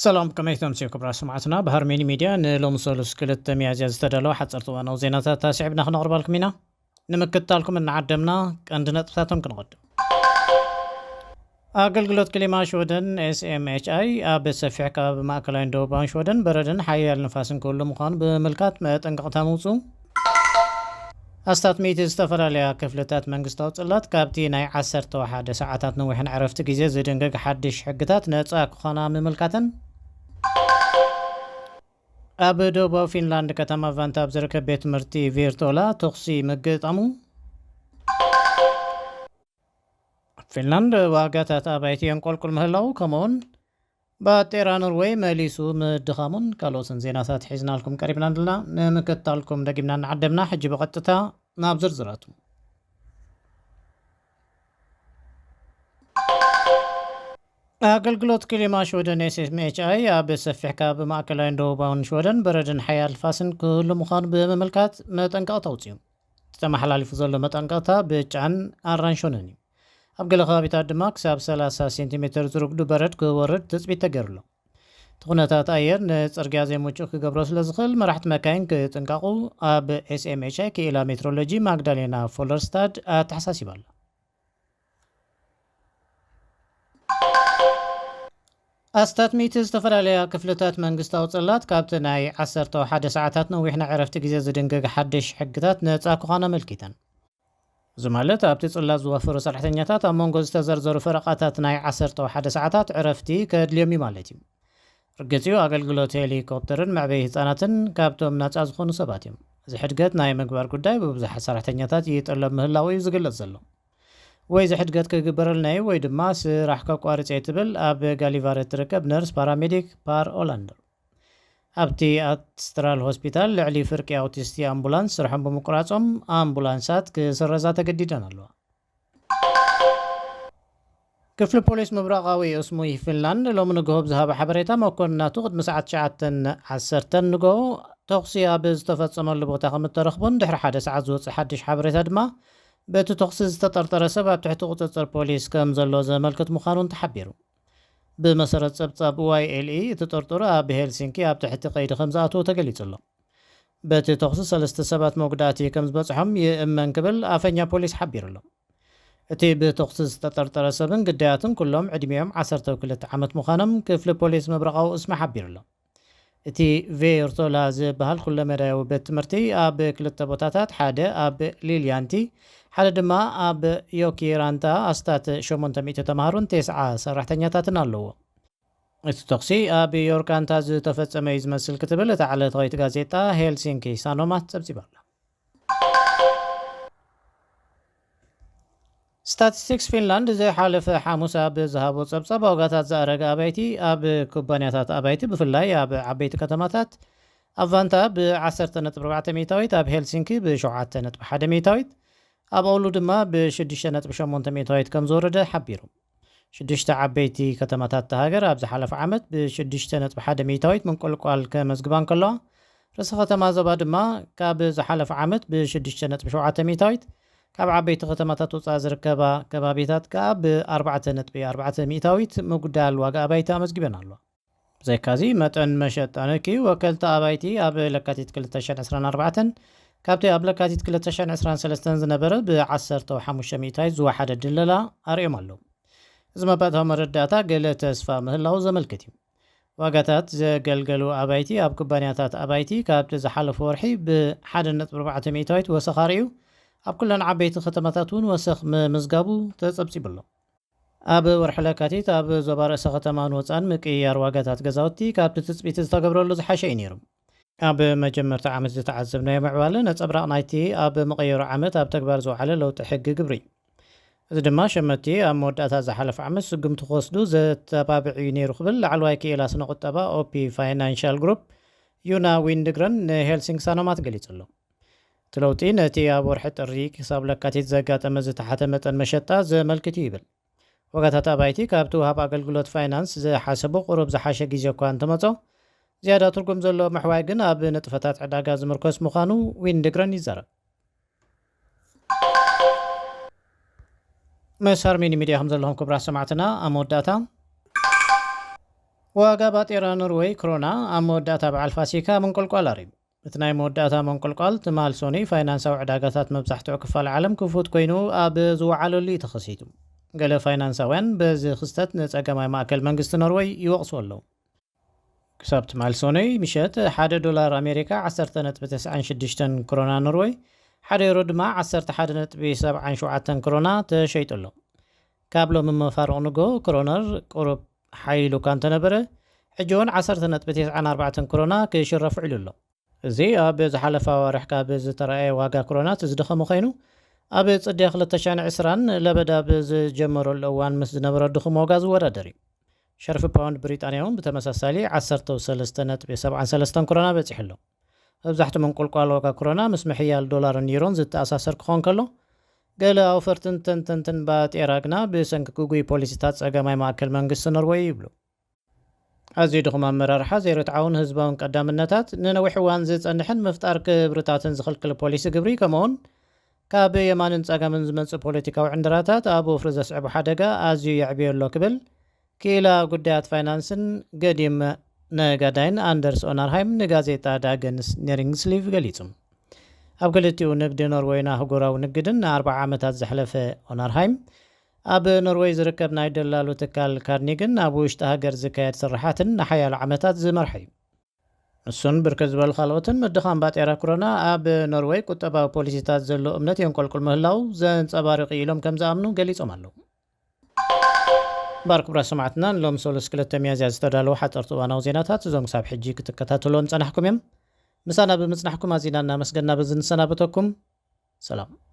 ሰላም፣ ከመይ ተምስዩ ክቡራት ሰማዕትና? ብሃርሜኒ ሚድያ ንሎሚ ሰሉስ ክልተ ሚያዝያ ዝተዳለወ ሓፀርቲ እዋናዊ ዜናታት ኣስዒብና ክነቕርባልኩም ኢና። ንምክትታልኩም እናዓደምና ቀንዲ ነጥብታቶም ክንቐድም። ኣገልግሎት ክሊማ ሽወደን፣ ኤስኤምኤችኣይ፣ ኣብ ሰፊሕ ከባቢ ማእከላይን ደቡባውን ሽወደን በረድን ሓያል ንፋስን ክህሉ ምዃኑ ብምምልካት መጠንቀቕታ ምውፅኡ። ኣስታት ሚእቲ ዝተፈላለያ ክፍልታት መንግስታዊ ጽላት ካብቲ ናይ ዓሰርተ ሓደ ሰዓታት ነዊሕን ዕረፍቲ ግዜ ዝድንግግ ሓድሽ ሕግታት ነጻ ክኾና ምምልካተን። ኣብ ደቡባዊ ፊንላንድ ከተማ ቫንታ ኣብ ዝርከብ ቤት ትምህርቲ ቪርቶላ ተኹሲ ምግጣሙ። ፊንላንድ ዋጋታት ኣባይቲ የንቆልቁል ምህላው፣ ከምኡውን ባጤራ ኖርወይ መሊሱ ምድኻሙን ካልኦትን ዜናታት ሒዝናልኩም ቀሪብና ኣለና። ንምክትታልኩም ደጊምና እናዓደምና፣ ሕጂ ብቐጥታ ናብ ዝርዝራቱ። ኣገልግሎት ክሊማ ሽወደን፣ ኤስኤምኤችኣይ፣ ኣብ ሰፊሕ ከባቢ ማእከላይን ደቡባውን ሽወደን በረድን ሓያል ንፋስን ክህሉ ምዃኑ ብምምልካት መጠንቀቕታ ኣውፅኡ። እቲ ተመሓላሊፉ ዘሎ መጠንቀቕታ ብጫን ኣራንሾንን እዩ። ኣብ ገለ ከባቢታት ድማ ክሳብ ሰላሳ ሴንቲሜተር ዝርጉዱ በረድ ክወርድ ትጽቢት ተገይሩሎ። እቲ ኩነታት ኣየር ንጽርግያ ዘይምቹእ ክገብሮ ስለ ዝኽእል፣ መራሕቲ መካይን ክጥንቀቑ ኣብ ኤስኤምኤችኣይ ክኢላ ሜትሮሎጂ ማግዳሌና ፎለርስታድ ኣተሓሳሲባ ኣላ። ኣስታት ሚእቲ ዝተፈላለያ ክፍልታት መንግስታዊ ጽላት ካብቲ ናይ ዓሰርተ ሓደ ሰዓታት ነዊሕ ናይ ዕረፍቲ ግዜ ዝድንግግ ሓድሽ ሕግታት ነጻ ክኾና ኣመልኪተን። እዚ ማለት ኣብቲ ጽላት ዝዋፈሩ ሰራሕተኛታት ኣብ መንጎ ዝተዘርዘሩ ፈረቓታት ናይ ዓሰርተ ሓደ ሰዓታት ዕረፍቲ ከድልዮም እዩ ማለት እዩ። ርግጽ እዩ፣ ኣገልግሎት ሄሊኮፕተርን መዕበዪ ህጻናትን ካብቶም ናጻ ዝኾኑ ሰባት እዮም። እዚ ሕድገት ናይ ምግባር ጉዳይ ብብዙሓት ሰራሕተኛታት ይጥለብ ምህላው እዩ ዝግለጽ ዘሎ። ወይ እዚ ሕድገት ክግበረልና እዩ ወይ ድማ ስራሕ ከቋርጽ እየ ትብል ኣብ ጋሊቫረ እትርከብ ነርስ ፓራሜዲክ ፓር ኦላንደር። ኣብቲ ኣስትራል ሆስፒታል ልዕሊ ፍርቂ ኣውቲስቲ ኣምቡላንስ ስርሖም ብምቁራጾም ኣምቡላንሳት ክስረዛ ተገዲደን ኣለዋ። ክፍሊ ፖሊስ ምብራቓዊ እስሙይ ፊንላንድ ሎሚ ንግሆ ብዝሃበ ሓበሬታ፣ መኮንናቱ ቅድሚ ሰዓት ትሽዓተን ዓሰርተን ንግሆ ተኹሲ ኣብ ዝተፈጸመሉ ቦታ ከም እተረኽቦን ድሕሪ ሓደ ሰዓት ዝወጽእ ሓድሽ ሓበሬታ ድማ በቲ ተኹሲ ዝተጠርጠረ ሰብ ኣብ ትሕቲ ቁጽጽር ፖሊስ ከም ዘሎ ዘመልክት ምዃኑን ተሓቢሩ። ብመሰረት ጸብጻብ ዋይኤልኢ፣ እቲ ጥርጡር ኣብ ሄልሲንኪ ኣብ ትሕቲ ቀይዲ ከም ዝኣተወ ተገሊጹ ኣሎ። በቲ ተኹሲ ሰለስተ ሰባት መጉዳእቲ ከም ዝበጽሖም ይእመን ክብል ኣፈኛ ፖሊስ ሓቢሩ ኣሎ። እቲ ብተኹሲ ዝተጠርጠረ ሰብን ግዳያቱን ኩሎም ዕድሚኦም ዓሰርተ ክልተ ዓመት ምዃኖም ክፍሊ ፖሊስ ምብራቓዊ እስማ ሓቢሩ ኣሎ። እቲ ቬዮርቶላ ዝበሃል ኩለመዳያዊ ቤት ትምህርቲ ኣብ ክልተ ቦታታት፣ ሓደ ኣብ ሊልያንቲ፣ ሓደ ድማ ኣብ ዮኪራንታ፣ ኣስታት ሸሞንተ ሚእቲ ተምሃሮን ተስዓ ሰራሕተኛታትን ኣለዎ። እቲ ተኹሲ ኣብ ዮርካንታ ዝተፈጸመ እዩ ዝመስል ክትብል እታ ዕለታዊት ጋዜጣ ሄልሲንኪ ሳኖማት ጸብጺባ ኣላ። ስታቲስቲክስ ፊንላንድ ዝሓለፈ ሓሙስ ኣብ ዝሃቦ ጸብጻብ፣ ዋጋታት ዝኣረገ ኣባይቲ ኣብ ኩባንያታት ኣባይቲ፣ ብፍላይ ኣብ ዓበይቲ ከተማታት፣ ኣብ ቫንታ ብ ዓሰርተ ነጥቢ ኣርባዕተ ሚእታዊት፣ ኣብ ሄልሲንኪ ብ ሸውዓተ ነጥቢ ሓደ ሚእታዊት፣ ኣብ ኦሉ ድማ ብ ሽዱሽተ ነጥቢ ሸሞንተ ሚእታዊት ከም ዝወረደ ሓቢሩ። ሽዱሽተ ዓበይቲ ከተማታት እታ ሃገር ኣብ ዝሓለፈ ዓመት ብ ሽዱሽተ ነጥቢ ሓደ ሚእታዊት ምንቁልቋል ከመዝግባ እንከለዋ፣ ርእሰ ከተማ ዞባ ድማ ካብ ዝሓለፈ ዓመት ብ ሽዱሽተ ነጥቢ ሸውዓተ ሚእታዊት፣ ካብ ዓበይቲ ከተማታት ወጻኢ ዝርከባ ከባቢታት ከኣ ብ ኣርባዕተ ነጥቢ ኣርባዕተ ሚእታዊት ምጉዳል ዋጋ ኣባይቲ ኣመዝጊበን ኣለዋ። ብዘይካዚ፣ መጠን መሸጣ ንኪ ወከልቲ ኣባይቲ ኣብ ለካቲት ክልተ ሽሕን ዕስራን ኣርባዕተን ካብቲ ኣብ ለካቲት ክልተ ሽሕን ዕስራን ሰለስተን ዝነበረ ብ ዓሰርተ ሓሙሽተ ሚእታዊት ዝወሓደ ድለላ ኣርእዮም ኣለዉ። እዚ መባእታዊ መረዳእታ ገለ ተስፋ ምህላው ዘመልክት እዩ። ዋጋታት ዘገልገሉ ኣባይቲ ኣብ ኩባንያታት ኣባይቲ ካብቲ ዝሓለፈ ወርሒ ብ ሓደ ነጥቢ ኣርባዕተ ሚእታዊት ወሰኽ ኣርእዩ፣ ኣብ ኩለን ዓበይቲ ከተማታት እውን ወሰኽ ምምዝጋቡ ተጸብጺቡ ኣሎ። ኣብ ወርሒ ለካቲት ኣብ ዞባ ርእሰ ከተማን ወጻን ምቅይያር ዋጋታት ገዛውቲ ካብቲ ትጽቢት ዝተገብረሉ ዝሓሸ እዩ ነይሩ። ኣብ መጀመርታ ዓመት ዝተዓዘብናዮ ምዕባለ ነጸብራቕ ናይቲ ኣብ መቐየሩ ዓመት ኣብ ተግባር ዝወዓለ ለውጢ ሕጊ ግብሪ እዩ። እዚ ድማ ሸመትቲ ኣብ መወዳእታ ዝሓለፈ ዓመት ስጉምቲ ክወስዱ ዘተባብዕ እዩ ነይሩ ክብል ላዕለዋይ ክኢላ ስነ ቁጠባ ኦፒ ፋይናንሻል ግሩፕ ዩና ዊንድግረን ንሄልሲንግ ሳኖማት ገሊጹ ኣሎ። እቲ ለውጢ ነቲ ኣብ ወርሒ ጥሪ ክሳብ ለካቲት ዘጋጠመ ዝተሓተ መጠን መሸጣ ዘመልክት እዩ ይብል። ዋጋታት ኣባይቲ ካብቲ ወሃብ ኣገልግሎት ፋይናንስ ዝሓሰቦ ቁሩብ ዝሓሸ ግዜ እኳ እንተመጾ፣ ዝያዳ ትርጉም ዘለዎ ምሕዋይ ግን ኣብ ንጥፈታት ዕዳጋ ዝምርኮስ ምዃኑ ዊንድግረን ይዛረብ። ምስ ሃርሜኒ ሚድያ ከም ዘለኹም ክቡራት ሰማዕትና፣ ኣብ መወዳእታ ዋጋ ባጤራ ኖርወይ ክሮና ኣብ መወዳእታ በዓል ፋሲካ ምንቁልቋል ኣርእዩ። እቲ ናይ መወዳእታ መንቁልቋል ትማል ሶኒ ፋይናንሳዊ ዕዳጋታት መብዛሕትኡ ክፋል ዓለም ክፉት ኮይኑ ኣብ ዝወዓለሉ እዩ ተኸሲቱ። ገለ ፋይናንሳውያን በዚ ክስተት ንጸገማይ ማእከል መንግስቲ ኖርወይ ይወቕሱ ኣለዉ። ክሳብ ትማል ሶኒ ምሸት ሓደ ዶላር ኣሜሪካ ዓሰርተ ነጥቢ ተስዓን ሽዱሽተን ክሮና ኖርወይ፣ ሓደ ዩሮ ድማ ዓሰርተ ሓደ ነጥቢ ሰብዓን ሸውዓተን ክሮና ተሸይጡ ኣሎ። ካብ ሎሚ መፋርቕ ንጎ ክሮነር ቁሩብ ሓይሉ እኳ እንተነበረ፣ ሕጂ እውን ዓሰርተ ነጥቢ ተስዓን ኣርባዕተን ክሮና ክሽረፍ ውዒሉ ኣሎ። እዚ ኣብ ዝሓለፈ ኣዋርሕ ካብ ዝተረኣየ ዋጋ ክሮናት ዝደኸመ ኮይኑ፣ ኣብ ጽድያ ክልተ ሺሕን ዕስራን ለበዳ ብዝጀመረሉ እዋን ምስ ዝነበረ ድኹም ዋጋ ዝወዳደር እዩ። ሸርፊ ፓውንድ ብሪጣንያ እውን ብተመሳሳሊ ዓሰርተ ሰለስተ ነጥቢ ሰብዓን ሰለስተን ክሮና በጺሑ ኣሎ። መብዛሕትኡ ምንቁልቋል ዋጋ ክሮና ምስ ምሕያል ዶላርን ዩሮን ዝተኣሳሰር ክኾን ከሎ፣ ገለ ኣውፈርትን ተንተንትን ባጤራ ግና ብሰንኪ ግጉይ ፖሊሲታት ጸገማይ ማእከል መንግስቲ ኖርወይ ይብሉ። ኣዝዩ ድኹም ኣመራርሓ፣ ዘይርትዓውን ህዝባውን ቀዳምነታት፣ ንነዊሕ እዋን ዝጸንሕን ምፍጣር ክብርታትን ዝኽልክል ፖሊሲ ግብሪ፣ ከምኡውን ካብ የማንን ጸጋምን ዝመጽእ ፖለቲካዊ ዕንድራታት ኣብ ወፍሪ ዘስዕቦ ሓደጋ ኣዝዩ የዕብዮ ኣሎ ክብል ክኢላ ጉዳያት ፋይናንስን ገዲም ነጋዳይን ኣንደርስ ኦናርሃይም ንጋዜጣ ዳገንስ ኔሪንግስሊቭ ገሊጹ። ኣብ ክልቲኡ ንግዲ ኖርወይን ኣህጉራዊ ንግድን ንኣርብዓ ዓመታት ዘሕለፈ ኦናርሃይም፣ ኣብ ኖርወይ ዝርከብ ናይ ደላሉ ትካል ካርኒግን ኣብ ውሽጢ ሃገር ዝካየድ ስራሓትን ንሓያሎ ዓመታት ዝመርሐ እዩ። ንሱን ብርክት ዝበሉ ካልኦትን ምድኻም ባጤራ ክሮና ኣብ ኖርወይ ቁጠባዊ ፖሊሲታት ዘሎ እምነት የንቆልቁል ምህላው ዘንጸባርቕ እዩ ኢሎም ከም ዝኣምኑ ገሊጾም ኣለዉ። ባር ክቡራት ሰማዕትና፣ ንሎም ሰሉስ ክልተ ሚያዝያ ዝተዳለዉ ሓጸርቲ እዋናዊ ዜናታት እዞም ክሳብ ሕጂ ክትከታተልዎም ጸናሕኩም እዮም። ምሳና ብምጽናሕኩም ኣዚና እናመስገና በዚ ንሰናበተኩም። ሰላም።